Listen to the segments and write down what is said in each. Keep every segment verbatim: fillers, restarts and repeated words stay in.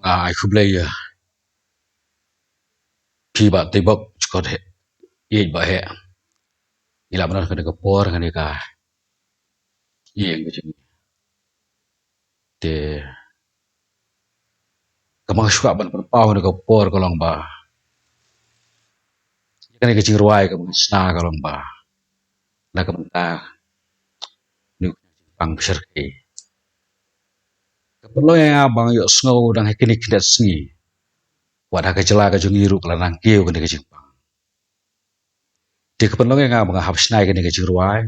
Ai khublei ïa phi Bah Teibok Jukut Heh, ïeit Bah Heh. Ngi lah ban don kane ka por, kane ka ïing ka jong ngi. Te kaba nga shu kwah ban pynpaw ha kane ka por ka long ba ïa kane ka jingrwai kaba nga shna ka long ba na ka bynta une u khñiang jingpang ba shyrkhei. Ka pynlong ïa nga ba nga ïohsngew dang ha kine ki khyndiat sngi, wat ha ka jylla ka jong ngi ruh ka la nang kiew kane ka jingpang. Te ka pynlong ïa nga ba nga hap shna ïa kane ka jingrwai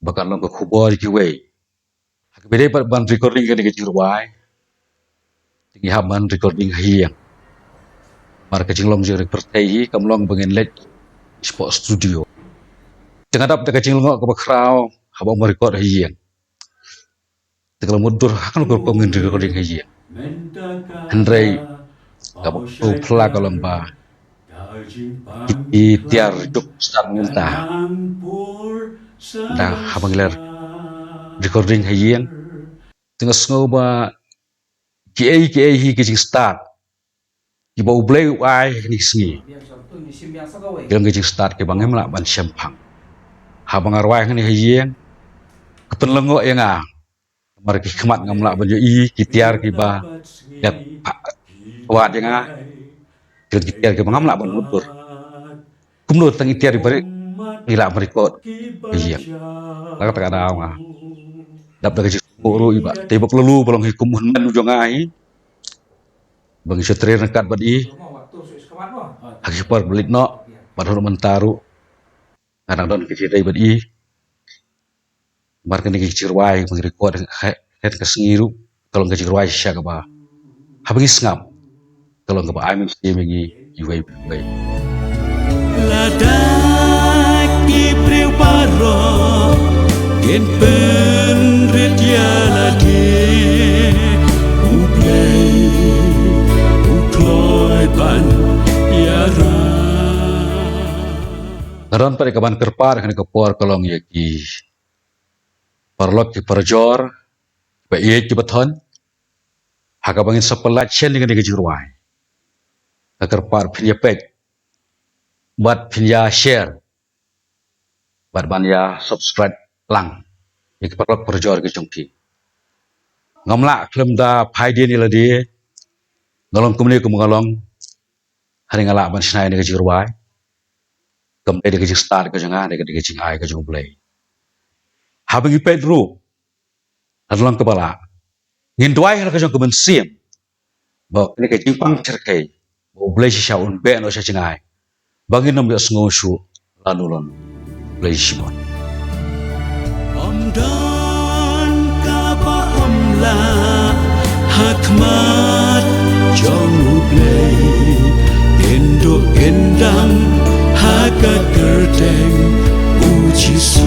ba kan long ka khubor ïa kiwei. Ha kaba ïadei pat ban recording kane ka jingrwai, te ngi hap ban recording ha ïing. Namar ka jinglong jong ka pyrthei hi kam long ba ngin leit shapoh studio. Te nga dap da ka jinglyngngoh kaba khraw haba ym record ha ïing. Te ka la mutdur ha kano ka rukom ngin recording ha ïing. Hynrei kaba sngewphylla ka long ba ki tiar juk start mynta. Dang haba ngi la recording ha ïing, te nga sngew ba kiei kiei hi ki jingstart kiba U Blei u ai ha kine ki sngi, ki long ki jingstart kiba ngim lah ban shemphang. Haba nga rwai hangne ha ïing, ka pynlyngngoh ïa nga. Namar ki khmat ngam lah ban ïohi, ki tiar kiba ïa wad ïa nga, ki long ki tiar kiba ngam lah ban mutdur. Kumno tang i tiar i barit ngi lah ban record ha ïing. Na kata ka daw nga dap da ka jingsngewbha ruh i Bah Teibok Laloo ba long hi kum u hynmen u jong nga hi, ba ngi shu trei ryngkat bad i ha ki por ba leit noh bad haduh mynta ruh nga dang don ka jingïadei bad i. Namar kane ka jingrwai ba ngi record ha ka sngi ruh ka long ka jingrwai shisha kaba haba ngi sngap ka long kaba ai mynsiem ïa ngi iwei pa iwei. Lada ki briew baroh kin pynrit ïa lade, U Blei u kloi ban ïarap. Nga don pat ïa kaban kyrpad ha kane ka por ka long ïa ki paralok ki parajor, kiba ïeit kiba thon, ha kaba ngin sa pynlait shen ïa kane ka jingrwai, nga kyrpad phin ïa peit bad phin ïa share bad ban ïa subscribe lang ïa ki paralok parajor ki jong phi. Ngam lah khlem da phai dien ïa lade, nga long kumne kum nga long, hynrei nga lah ban shna ïa kane ka jingrwai. Kam dei da ka jingstad ka jong nga, dei da ka jingai ka jong U Blei. Haba ngi peit ruh, la long kaba lah, ngin duwai ha la ka jong ka mynsiem ba kane ka jingpang shyrkhei, ba U Blei shisha un beh noh sha jngai, ba ngin ym ïohsngew shuh lano lano. Blei shibun. Ym don kaba ym lah ha khmat jong U Blei, kin duh kin dam ha ka kyrteng U Jisu.